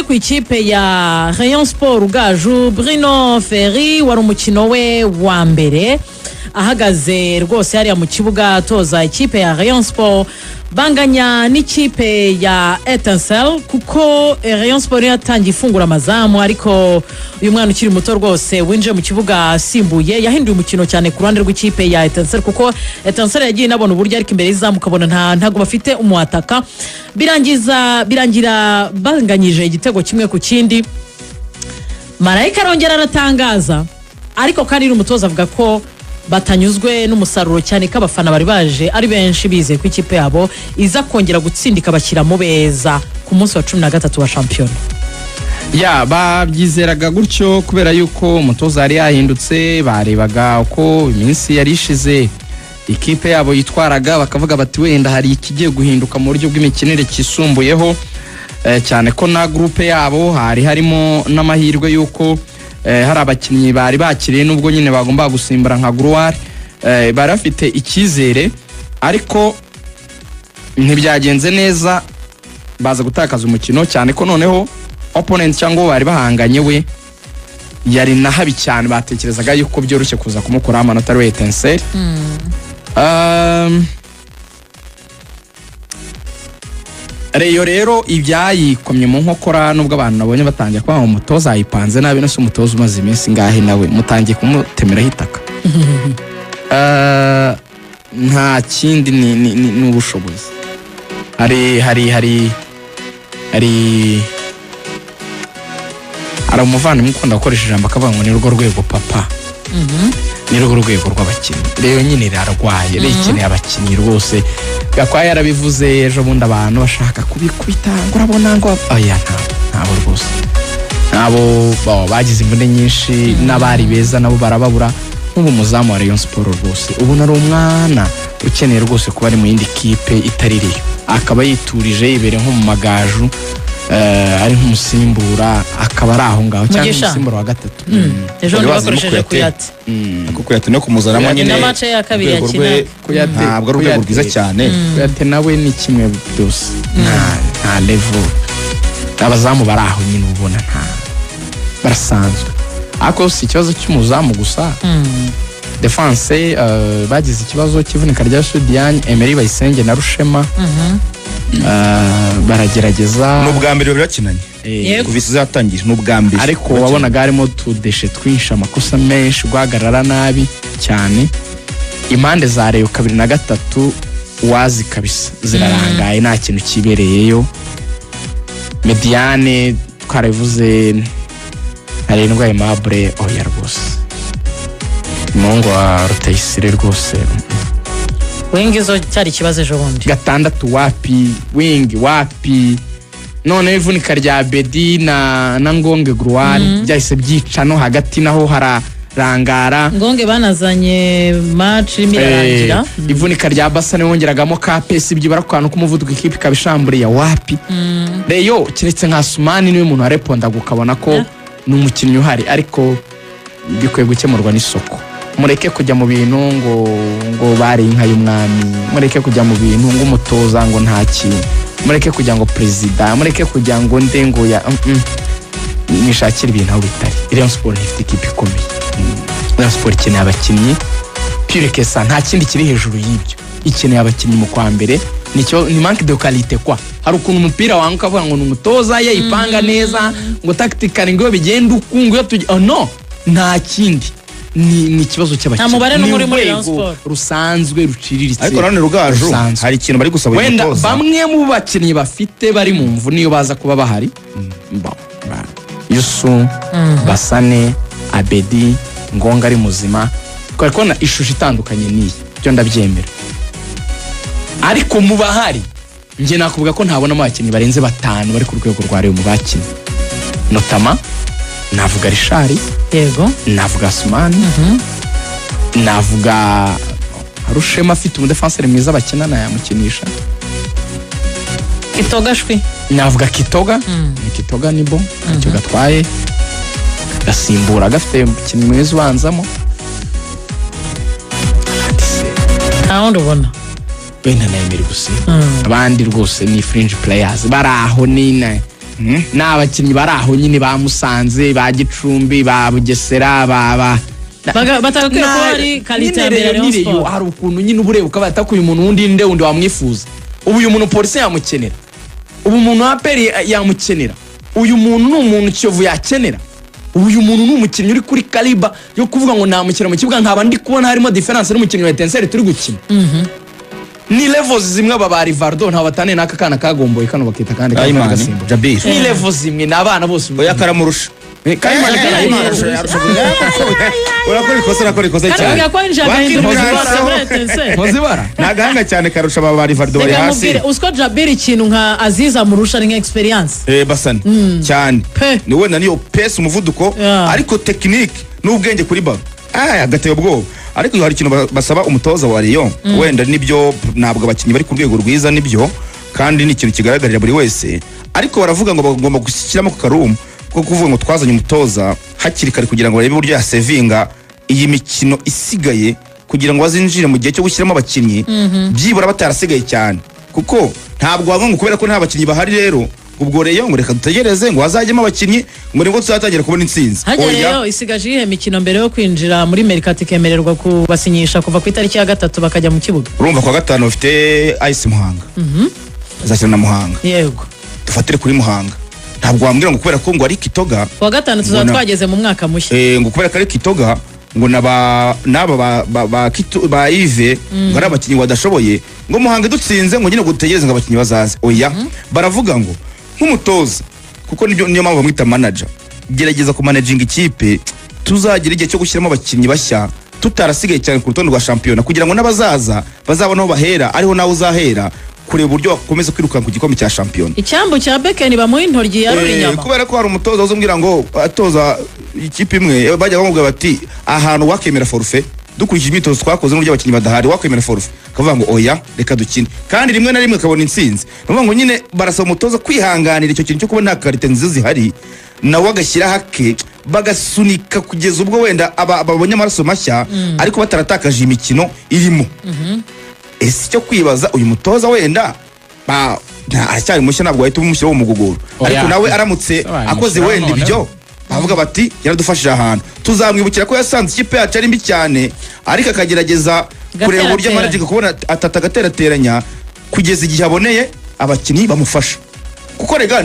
Ku ikipe ya Rayon Sport, Gaju Bruno Ferry wari umukino we wa mbere ahagaze rwose hariya mu kibuga atoza ikipe ya Rayon Sport, banganya n'ikipe ya Etincelle, kuko Rayon Sport yatangiye ifungura amazamu, ariko uyu mwana ukiri muto rwose winjiye mu kibuga asimbuye yahinduye umukino cyane ku ruhande rw'ikipe ya Etincelle, kuko Etincelle yagiye inabona uburyo, ariko imbere y'izamu ukabona ntabwo bafite umuataka. Birangira banganyije igitego 1-1. Marayika arongera aratangaza, ariko kandi n'umutoza avuga ko batanyuzwe n'umusaruro, cyane ko abafana bari baje ari benshi bizeye ko ikipe yabo iza kongera gutsinda ikabashyira mu beza ku munsi wa 13 wa shampiyona. Ya, babyizeraga gutyo kubera yuko umutoza yari yahindutse. Barebaga uko iminsi yari ishize ikipe yabo yitwaraga, bakavuga bati wenda hari ikigiye guhinduka mu buryo bw'imikinire kisumbuyeho, cyane ko na groupe yabo hari harimo n'amahirwe y'uko hari abakinnyi bari bakiriye, nubwo nyine bagomba gusimbura nka Gruwari, bari bafite icyizere, ariko ntibyagenze neza, baza gutakaza umukino, cyane ko noneho opponent cyangwa uwo bari bahanganye we yari na habi cyane, batekerezaga yuko byoroshye kuza kumukuraho amanota, ari we Etincelle. Rayon rero ibyayikomye mu nkokora, nubwo abantu nabonye batangiye kuba ngo umutoza yayipanze nabi, no se umutoza umaze iminsi ngahe nawe mutangiye kumutemeraho itaka? Nta kindi, ni ubushobozi. Hari umuvandimwe ukunda gukoresha ijambo akavuga ngo ni rwo rwego papa, ni rwo rwego rw'abakinnyi. Rero nyine irarwaye, rero ikeneye abakinnyi rwose. Gakwaya yarabivuze ejo bundi, abantu bashaka kubikubita ngo urabona ngo oya, ntabwo rwose, nabo bagize imvune nyinshi, n'abari beza nabo barababura. Nk'ubu umuzamu wa Rayon Sport rwose ubona ari umwana ukeneye rwose kuba ari mu yindi kipe itari Rayon, akaba yiturije, yibereye nko mu Magaju, ari nk'umusimbura, akaba ari aho ngaho cyangwa Mugisha. umusimbura wa gatatu. Ejo bundi Bari bazimo bakoresheje Kuyate. Kuyate. Ariko Kuyate no kumuzanamo Kuyate nyine na match ya kabiri urwego rwe yakinaga. ntabwo ari urwego rwiza cyane. Kuyate nawe ni kimwe byose, nta level. Abazamu bari aho nyine ubona nta barasanzwe, ariko si ikibazo cy'umuzamu gusa. Defense bagize ikibazo cy'ivunika rya Sudiane, Emery Bayisenge na Rushema baragerageza. Ni ubwa mbere bari bakinanye kuva isi zatangira, ni ubwa mbere. Ariko wabonaga harimo utudéchets twinshi, amakosa menshi, guhagarara nabi cyane. Impande za Rayon kabiri na gatatu wazi kabisa zirarangaye, nta kintu kibereyeyo. Médiane twarabivuze, Ntarindwa Aimable oya rwose, umuhungu wa Rutayisire rwose. Wing zo cyari ikibazo ejo bundi. Gatandatu wapi, wing wapi. Noneho ivunika rya Bedi na Ngonge Gruwari byahise byica no hagati, naho hararangara. Ngonge banazanye match irimo irarangira. Ivunika rya Basa niwe wongeragamo ka pace, byibara ku kantu k'umuvuduko, ikipe ikaba ishamburiye, wapi. Rayon keretse nka Sumani, niwe muntu warepondaga ukabona ko ni umukinnyi uhari, ariko bikwiye gukemurwa n'isoko. Mureke kujya mu bintu ngo bari inka y'umwami, mureke kujya mu bintu ngo umutoza ngo nta kintu, mureke kujya ngo perezida, mureke kujya ngo nde ngo ya Mwishakire ibintu aho bitari. Rayon Sport ntifite ikipe ikomeye. Rayon Sport ikeneye abakinnyi pure que ça, nta kindi kiri hejuru y'ibyo. Ikeneye abakinnyi mu kwa mbere. Nicyo ni manque de qualité kwa. Hari ukuntu umupira wanga ukavuga ngo ni umutoza yayipanga neza, ngo tactically, ngo iyo bigenda uku, ngo iyo tujya, oh, no, nta kindi, ni ikibazo cy'abakinnyi. Nta mubare n'umwe uri muri Ni Rayon urwego Sport. rusanzwe ruciriritse. Ariko nanone Rugaju, Rusanzwe. hari ikintu bari gusaba uyu Wenda mutoza. bamwe mu bakinnyi bafite bari mu mvune, iyo baza kuba bahari, Yusu, Basane, Abedi, Ngonga ari muzima, twari kubona ishusho itandukanye n'iyi, byo ndabyemera. Ariko mu bahari njye nakuvuga ko ntabonamo abakinnyi barenze batanu bari ku rwego rwa Rayon mu bakinnyi, notamment navuga Richard, navuga Sumani, navuga Rushema, afite umudefanseri mwiza bakinana yamukinisha. Kitoga shwi. Navuga Kitoga. Ni Kitoga, nibo ntacyo gatwaye, gasimbura gafite umukinnyi mwiza ubanzamo. Ati se, Nta wundi ubona? Wenda na Emery gusa, abandi rwose ni fringe players bari aho, ni na Ni abakinnyi bari aho nyine, ba Musanze, ba Gicumbi, ba Bugesera, ba Batagakwiye kuba ari qualité ya Nyine mbere ya rero Rayon ni Rayon, Sport. hari ukuntu nyine uba ureba ukaba yataka uyu muntu, wundi nde wundi wamwifuza? Ubu uyu muntu Polisi yamukenera? Ubu umuntu wa APR yamukenera? Uyu muntu ni umuntu Kiyovu yakenera? Ubu uyu muntu ni umukinnyi uri kuri calibre yo kuvuga ngo namukina mu kibuga, nkaba ndi kubona harimo différence n'umukinnyi wa Etincelles turi gukina? Ni levels zimwe. Aba ba Rivaldo ntaho bataniye n'aka kana kagomboye kano bakita kandi Ayimani, gasimba. Jabir. Ni level zimwe, ni abana bose. Oya, karamurusha. Kayimani. Eh, Kayimani. Urakora ikosa, urakora ikosa Kandi cyane. bavuga ko yinjiye agahindura Wakirukana. ubuzima muri Etincelles. Ntuzibara. Ni agahanga cyane karusha aba ba Rivaldo bari Reka hasi. nkubwire, uziko Jabir ikintu nka Aziza amurusha ni nka experience. Eh, basane cyane. Pe. Ni wenda niyo pace, umuvuduko, ariko technique n'ubwenge kuri ballon, agateye ubwoba. Ariko hari ikintu basaba umutoza wa Rayon. Wenda nibyo, ntabwo abakinnyi bari ku rwego rwiza, nibyo, kandi ni ikintu kigaragarira buri wese, ariko baravuga ngo bagomba gushyiramo ku karumu ko kuvuga ngo twazanye umutoza hakiri kare kugira ngo barebe uburyo yasevinga iyi mikino isigaye, kugira ngo bazinjire mu gihe cyo gushyiramo abakinnyi byibura batarasigaye cyane, kuko ntabwo wavuga ngo kubera ko nta bakinnyi bahari rero, ubwo Rayon ngo reka dutegereze ngo hazajyemo abakinnyi, ngo nibwo tuzatangira kubona intsinzi. Hajya Oya. rero isigaje iyihe mikino mbere yo kwinjira muri mercato, ikemererwa kubasinyisha kuva ku itariki ya 3 bakajya mu kibuga? Urumva kwa gatanu bafite AS Muhanga, bazakina na Muhanga. Dufatire kuri Muhanga. Ntabwo wambwira ngo kubera ko ngo ari Kitoga, Kuwa gatanu tuzaba twageze mu mwaka mushya. Ngo kubera ko ari Kitoga, ngo naba n'aba ba Yves, ngo ari abakinnyi badashoboye, ngo Muhanga dutsinze, ngo nyine ngo dutegereze ngo abakinnyi bazaze. Oya, baravuga ngo nk'umutoza, kuko nibyo, niyo mpamvu bamwita manager, gerageza kumanaginga ikipe, tuzagira igihe cyo gushyiramo abakinnyi bashya tutarasigaye cyane ku rutonde rwa shampiyona, kugira ngo n'abazaza bazabone aho bahera, ariho nawe uzahera kureba uburyo wakomeza kwirukanka ku gikombe cya shampiyona. Icyambu cya Bekeni bamuha intoryi yarura inyama. Kubera ko hari umutoza uzambwira ngo atoza ikipe imwe, bajya bamubwira bati ahantu wakemera forfait, dukurikije imyitozo twakoze n'uburyo abakinnyi badahari, wakwemera forfait? Akavuga ngo oya, reka dukine, kandi rimwe na rimwe akabona intsinzi. Ni ukuvuga ngo nyine barasaba umutoza kwihanganira icyo kintu cyo kuba nta qualité nziza zihari, nawe agashyiraho ake, bagasunika kugeza ubwo wenda babonye amaraso mashya, ariko bataratakaje imikino irimo. Ese icyo kwibaza, uyu mutoza wenda aracyari mushya, ntabwo wahita umushyiraho umuguguro, Oya. ariko nawe aramutse Se wamushyiraho akoze wenda noneho. ibyo, bavuga bati yaradufashije ahantu, tuzamwibukira ko yasanze ikipe yacu ari mbi cyane, ariko akagerageza kureba uburyo Gaterateranya. amanaginga kubona atatu, agaterateranya kugeza igihe aboneye abakinnyi bamufasha, kuko rega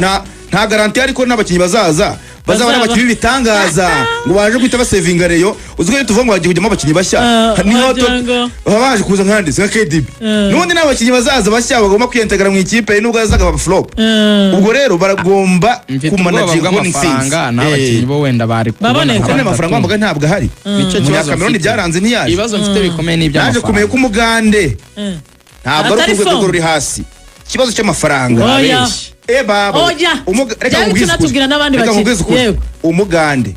nta garantie ariko n'abakinnyi bazaza bazaba ari Bazaba. abakinnyi b'ibitangaza ngo baje guhita basevinga Rayon. Uzi ko iyo tuvuga ngo hagiye kujyamo abakinnyi bashya, niho wagira ngo- baba baje kuza nkanditse nka KDB, n'ubundi n'abakinnyi bazaza bashya bagomba kwiyentegara mu ikipe, nubwo yazaga aba flop. Ubwo rero baragomba Mfite ubwoba kumanaginga kubona intsinzi. bw'amafaranga n'abakinnyi bo wenda bari kubona Baboneka. nka Kandi amafaranga batatu. wambaga ntabwo ahari. Nicyo kibazo Umunyakameruni mfite. byaranze, ntiyaje. Ibibazo mfite bikomeye ni Naje iby'amafaranga. kumenya ko umugande ntabwo ari Atari ku rwego form. ruri hasi, ikibazo cy'amafaranga. Oya. Eh baba. Oya. Reka Byari nkubwize ukuri. tunatubwira n'abandi Reka bakinnyi. nkubwize ukuri. Yego. Umugande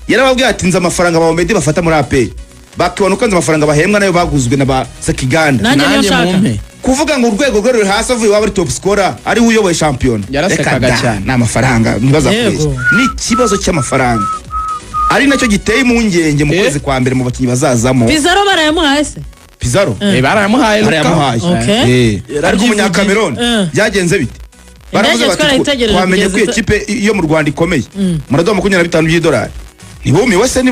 yarababwiye ati nzi amafaranga ba Omedi bafata muri APR, bakibona uko nzi amafaranga bahembwa nayo baguzwe na ba Sekiganda. Nanjye niyo Nanjye nshaka. mumpe. Kuvuga ngo urwego rwe ruri hasi avuye iwabo ari top scorer, ari we uyoboye shampiyona. Yarasekaga Reka da, cyane. ni amafaranga, ntibazakubeshye. Yego. Ni ikibazo cy'amafaranga, ari nacyo giteye impungenge mu kwezi kwa mbere mu bakinnyi bazazamo. Pizarro barayamuhaye se? Pizarro Barayamuhaye Luka. barayamuhaye. Okay. Ariko umunyakameroni byagenze bite? Baravuze Indege bati twarayitegereje twamenye ko kugeza iyo kipe yo mu Rwanda ikomeye, muraduha 25 by'idolari. Ntibumiwe se?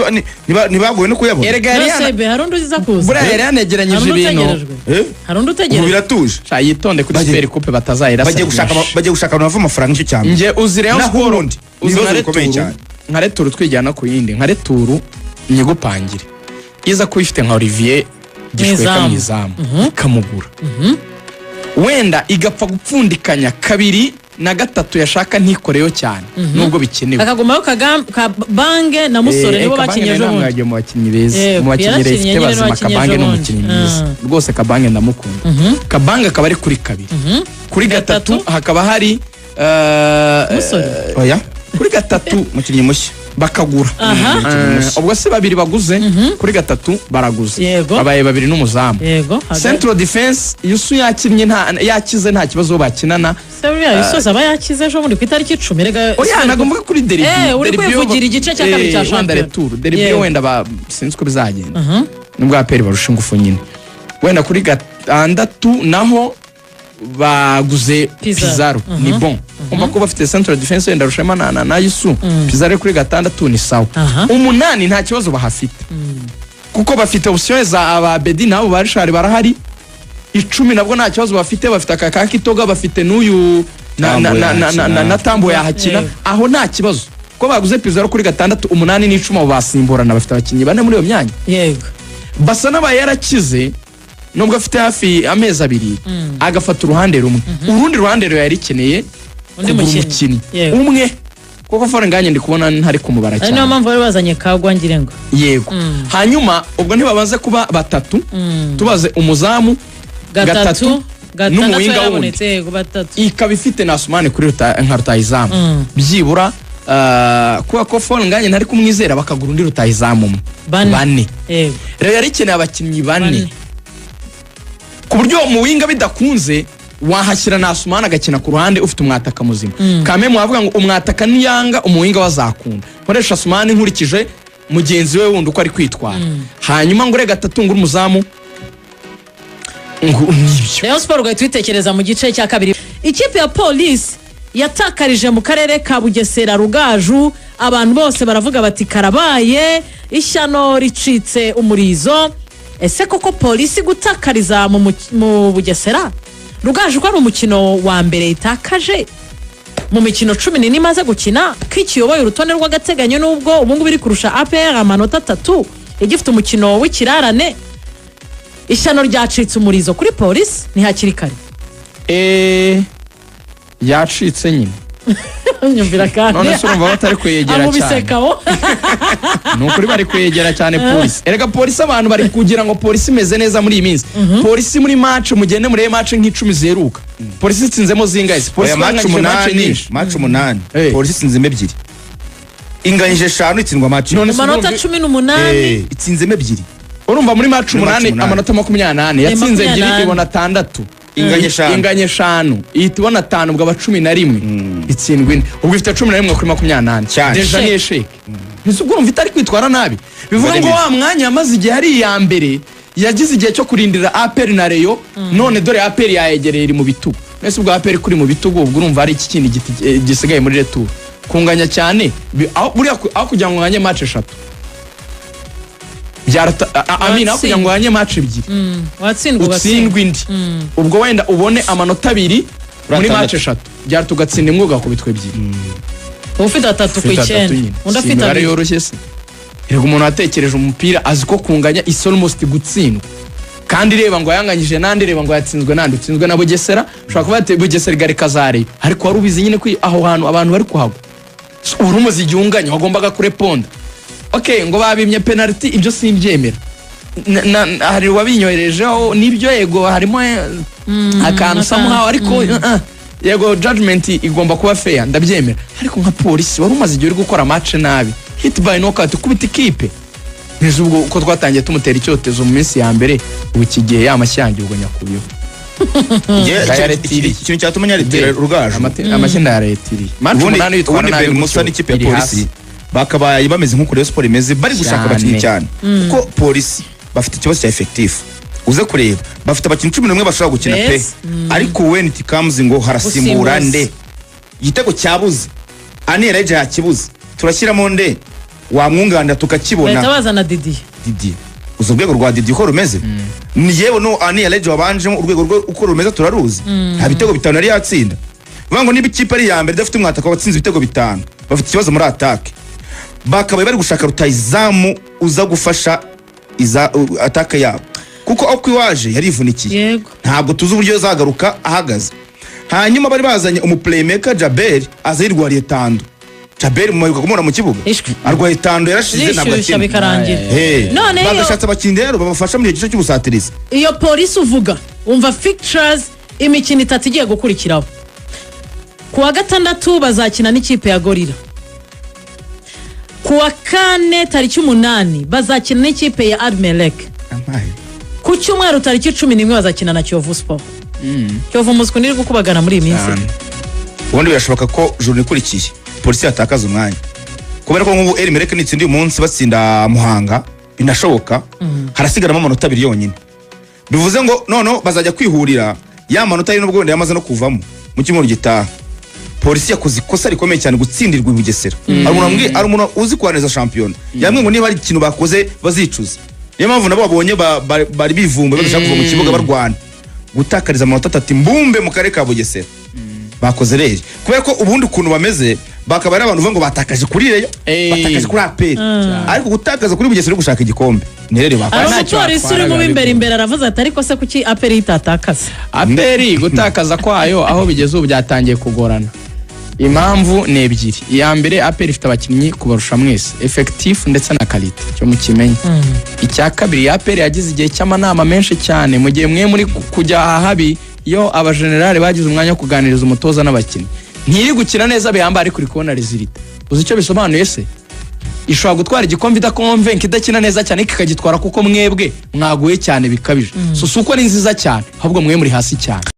Ntibagowe no kuyabona? Erega yari Yose yana be, hari undi uza kuza? Buriya yari yanegeranyije Hari undi ibintu. utegerejwe? Eh? Hari undi Ubu utegerejwe? biratuje. Sha, yitonde kuri Super Coupe batazayirasa. Bagiye gushaka abantu bava amafaranga, nicyo cya mbere. Nge uzi Rayon Naho Sport, ubundi, ni uzi ibibazo nka bikomeye retour, cyane. nka retour twijyana ku yindi, nka retour nyigupangire, iza kuba ifite nka Olivier Gishweka Mu mu izamu, ikamugura, wenda igapfa gupfundikanya kabiri na gatatu yashaka, ntikoreyo cyane nubwo bikenewe. Akagumaho Kabange na Musore, nibo Kabange bakinnye nawe ejo ntabwo bundi. yagiye mu bakinnyi beza. Yego, Mu bakinnyi yarakinnye rero ifite nyine, bazima, bakinnye Kabange ejo ni bundi. umukinnyi mwiza rwose. Kabange ndamukunda. Kabange akaba ari kuri kabiri, kuri gatatu Gatatu. hakaba hari Musore. Oya. Kuri gatatu Umukinnyi mushya. bakagura. Ubwo se babiri baguze, kuri gatatu baraguze. Babaye babiri n'umuzamu. Central defense, Yusu yakinnye, nta yakize, nta kibazo bakinana. Se buriya Yusoza aba yakize ejo bundi ku itariki 10 rega. Oya, ntabwo mvuga kuri derby. Uri Derby yo kwivugira igice cya kabiri cya wenda shampiyona. retour derby yo wenda sinzi uko bizagenda, nubwo APR barusha ingufu nyine. Wenda kuri gatandatu naho Baguze Pizarro. Pizarro ni bon, umva ko bafite central defense wenda Rushema na Yusu, Pizarro ari kuri gatandatu ni sawa. Umunani nta kibazo bahafite kuko bafite option za aba Bedi nabo ba Richard barahari. 10 nabwo nta kibazo bafite, bafite aka ka Kitoga, bafite n'uyu na Tambo yahakina. Aho nta kibazo ko baguze Pizarro kuri gatandatu, umunani n'icumi abo basimburana, bafite abakinnyi bane muri iyo myanya. Basa n'abaye yarakize nubwo afite hafi amezi 2, agafata uruhande rumwe, urundi ruhande rwe yari ikeneye Undi kugura mukinnyi. umukinnyi umwe, kuko Fall Ngagne ndi kubona ntari kumubara Ari niyo cyane. mpamvu bari bazanye Kagwa, ngire ngo. Yego. Hanyuma ubwo ntibabanze kuba batatu, tubaze umuzamu gatatu, gatandatu n'umuwinga wundi. Yarabonetse, yego, batatu. Ikaba ifite na Asumani kuri nka rutahizamu byibura, kubera ko Fall Ngagne ntari kumwizera, bakagura undi rutahizamu umwe. Bane. Bane. Rero yari ikeneye abakinnyi bane, Bane. ku buryo mu winga bidakunze wahashyira na Asumani agakina ku ruhande, ufite umwataka muzima. Kame mwavuga ngo umwataka niyanga umuwinga wazakunda nkoresha Asumani nkurikije mugenzi we wundi uko ari kwitwara, hanyuma ngure gatatu, ngure umuzamu, ngo nibyo. Rayon Sport ugahita uyitekereza mu gice cya kabiri. Ikipe ya Polisi yatakarije mu karere ka Bugesera, Rugaju, abantu bose baravuga bati karabaye, ishyano ricitse umurizo. Ese koko Polisi gutakariza mu Bugesera, Rugaju, ko ari umukino wa mbere itakaje mu mikino 14 imaze gukina, ko ikiyoboye urutonde rw'agateganyo nubwo ubu ngubu iri kurusha APR amanota 3, igifite umukino w'ikirarane, ishyano ryacitse umurizo kuri Polisi ni hakiri kare? Yacitse nyine. Nyumvira kandi. None se urumva batari kwegera cyane? Amubisekaho. Ni ukuri bari kwegera cyane Polisi. Erega Polisi, abantu bari kugira ngo Polisi imeze neza muri iyi minsi. Polisi muri match, mugende murebe match nk'icumi ziheruka, Polisi itsinzemo zingahe se? Polisi Oya, match banganyije match umunani, nyinshi. Match umunani, Polisi itsinzemo ebyiri, inganyije eshanu, itsindwa match. None Mu se manota 18. Itsinzemo ebyiri. Urumva muri match Muri match umunani, umunani. amanota 24, yatsinze 24. ebyiri, ibona atandatu, Inganya eshanu. Inganya eshanu, ihita ibona atanu, ubwo aba 11, itsindwa ine, ubwo ifite 11 kuri 24. Cyane. Déjà ni échec. Ese ubwo urumva itari kwitwara nabi? Bivuga ngo wa mwanya yamaze igihe ari iya mbere, yagize igihe cyo kurindira APR na Rayon, none dore APR yayegereye, iri mu bitugu. Mbese ubwo APR kuri mu bitugu, ubwo urumva hari iki kindi gisigaye muri retour? Kunganya cyane aho buriya aho kugira ngo unganye match eshatu byaruta amina, aho kugira ngo unganye match ebyiri Watsindwa ugatsindwa. utsindwe indi, ubwo wenda ubone amanota 2 muri atandatu. match eshatu, byaruta ugatsinda imwe ugakubitwa ebyiri. Uba ufite atatu ku Ufite atatu 9, nyine. undi Si afite imibare 2. yoroshye se? Erega umuntu watekereje umupira azi ko kunganya is almost gutsindwa. Kandi reba ngo yanganyije nande, reba ngo yatsinzwe nande, utsinzwe na Bugesera. Ushobora kuba ati Bugesera igarika za Rayon, ariko wari ubizi nyine ko aho hantu abantu bari kuhagwa. So, uri umuzi igihe unganya wagombaga kureponda. Okay, ngo babimye penalty, ibyo simbyemera. Hari uwabinyoherejeho, nibyo, yego, harimo akantu somehow, ariko yego, judgment igomba kuba fair, ndabyemera. Ariko nka Polisi wari umaze igihe uri gukora match nabi, hit by knockout, ukubita ikipe neza, ubwo uko twatangiye tumutera icyotezo mu minsi ya mbere, ubu iki gihe yamashyanga ubwo nyakubiho. Yaretiriye. Ikintu cyatuma nyaretera, Rugaju, Amashyi ndayaretiriye. Match ubundi umunani witwara ubundi nabi Ben Musa gutyo, n'ikipe ya iri Polisi hasi. bakabaye bameze nk'uko Rayon Sport imeze, bari gushaka Cyane. abakinnyi cyane, kuko Polisi bafite ikibazo cya effectif. Uze kureba, bafite abakinnyi 11 bashobora gukina pe, ariko when it comes ngo harasimbura Gusimbuza. nde, igitego cyabuze, Anera Eja yakibuze, turashyiramo nde wamwunganira tukakibona? Bahita bazana Didier. Didier, uzi urwego rwa Didier uko rumeze? Ni yewe no Ani Alejo wabanjemo, urwego rwe uko rumeze turaruzi. Nta bitego bitanu yari yatsinda. Bivuga ngo niba ikipe ari iya mbere idafite umwataka watsinze ibitego bitanu, bafite ikibazo muri attaque. Bakabaye bari gushaka rutayizamu uza gufasha iza attaque yabo, kuko uko iwaje yarivunikiye, ntabwo tuzi uburyo azagaruka ahagaze. Hanyuma bari bazanye umuplaymaker Jabel, aza yirwariye tando. Jabel mumanuka kumubona mu kibuga Ishwi. arwaye tando, yarashize, ntabwo Rishyushya akina. bikarangira. Hey, None bagashatse abakinnyi rero babafasha muri icyo gice cy'ubusatirizi. Iyo Polisi uvuga, umva fixtures, imikino itatu igiye gukurikiraho. Ku wa gatandatu bazakina n'ikipe ya Gorilla, ku wa kane tariki 8 bazakina n'ikipe ya Al Merreikh, ku cyumweru tariki 11 bazakina na Kiyovu Sport. Kiyovu umuswi ntiri gukubagana muri iyi minsi. Cyane. Ubundi birashoboka ko journée ikurikiye Polisi yatakaza umwanya, kubera ko nk'ubu Al Merreikh nitsinda uyu munsi, batsinda Muhanga, binashoboka, harasigaramo amanota 2 yonyine. Bivuze ngo noneho bazajya kwihurira. Ya manota ari nubwo wenda yamaze no kuvamo mu cyumweru gitaha. Polisi yakoze ikosa rikomeye cyane gutsindirwa i Bugesera. Hari umuntu uzi kwaneza shampiyona yambwiye ngo niba hari ikintu bakoze bazicuza. Niyo mpamvu nabo babonye bari bivumbuye, badashaka kuva mu kibuga barwana, gutakariza amanota 3 mbumbe mu karere ka Bugesera bakoze rero, kubera ko ubundi ukuntu bameze bakaba ari abantu uvuga ngo batakaje kuri Rayon, batakaje kuri APR, ariko gutakaza kuri Bugesera uri gushaka igikombe ni rero Hari bakoze. Ntacyo umupolisi urimo batwara. imbere imbere aravuze ati: "Ariko se kuki APR itatakaza?" APR gutakaza kwayo aho bigeze ubu byatangiye kugorana. Impamvu ni ebyiri. Iya mbere, APR ifite abakinnyi kubarusha mwese, effectif ndetse na qualité, cyo mukimenye. Icya kabiri, APR yagize igihe cy'amanama menshi cyane mu gihe mwe muri kujya ahabi. Iyo abajenerali bagize umwanya wo kuganiriza umutoza n'abakinnyi, ntiri gukina neza bihambaye, ariko uri kubona résultat. Uzi icyo bisobanuye se? Ishobora gutwara igikombe idakonvenka, idakina neza cyane, ariko ikagitwara kuko mwebwe mwaguye cyane bikabije. So si uko ari nziza cyane, ahubwo mwe muri hasi cyane.